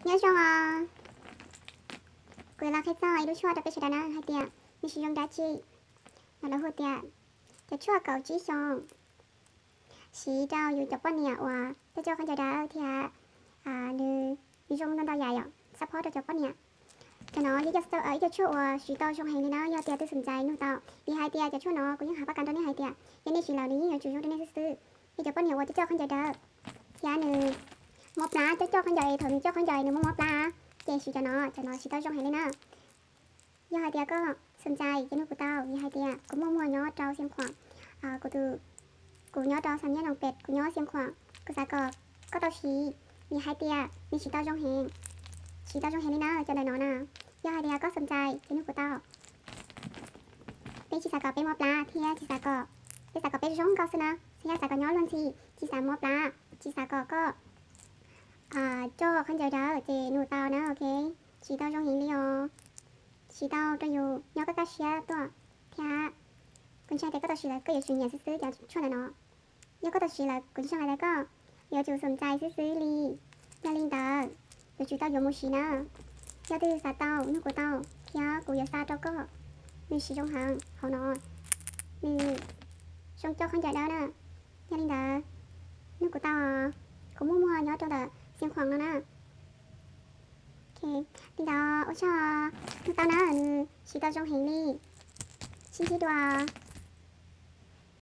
Nyob zoo os, kuv yuav los qhia txog ib lub tshuaj rau peb sawv daws na hais tias nws siv zoo dab tsi. No lawv hu tias cov tshuaj kaum tsib xyoo, siv rau yus cov poj niam uas coj coj khaub ncaws dawb thiab nws zoo ntau ntau yam yom, xab phob rau cov poj niam. Cov no yog ib co tshuaj uas siv tau zoo heev li na, yog tias twb xom ntxais nug tau, vim hais tias cov tshuaj no kuv yeej hais pab kas rau nej hais tias yog nej siv lawm nws yeej yuav tsum zoo rau nej xwb xwb. Yog cov poj niam uas coj coj khaub ncaws dawb thiab nws mob plab, coj coj khaub ncaws es thaum nws coj khaub ncaws es nws mob mob plab, ces siv cov no, cov no siv tau zoo heev li na. Yog hais tias koj xom ntxais ces nug kuv tau, vim hais tias kuv muaj muag nyob rau Xiav Khuam, kuv tus, kuv nyob rau Xam Nyiaj Noo Pem, kuv nyob Xiav Khuam, kuv xav kom koj tau siv, vim hais tias nws siv tau zoo heev, siv tau zoo heev li na cov ntawm no na. Yog hais tias koj xom ntxais ces nug kuv tau. Peb tsis xav kom peb mob plab thiab tsis xav kom, peb xav kom peb zoo nkauj xwb na, xav, yog xav kom nyob luag ntxhi, tsis xav mob plab, tsis xav kom koj coj khaub ncaws dawb ces nug tau na, ok. Siv tau zoo heev li os, siv tau rau yus nyob kaj kaj siab tuaj thiab. Kuv ntshai tias koj tau siv lawm koj yuav tsum nyiam xwb xwb cov tshuaj ntawm no. Yog koj tau siv lawm kuv ntshai hais tias koj yuav tsum xom ntxais xwb xwb li. Yog li ntawd yuav tsum tau yuav mus siv na. Yog twg xav tau nug kuv tau thiab kuv yuav xa rau koj. Nws siv zoo heev hauv no, nws zoo coj khaub ncaws dawb na. Yog li ntawd nug kuv tau, kuv muaj muag nyob rau ntawm Xiav Khuam no na. Li ntawd ua tsaug, nug tau na, nws siv tau zoo heev li. Sib ntsib dua.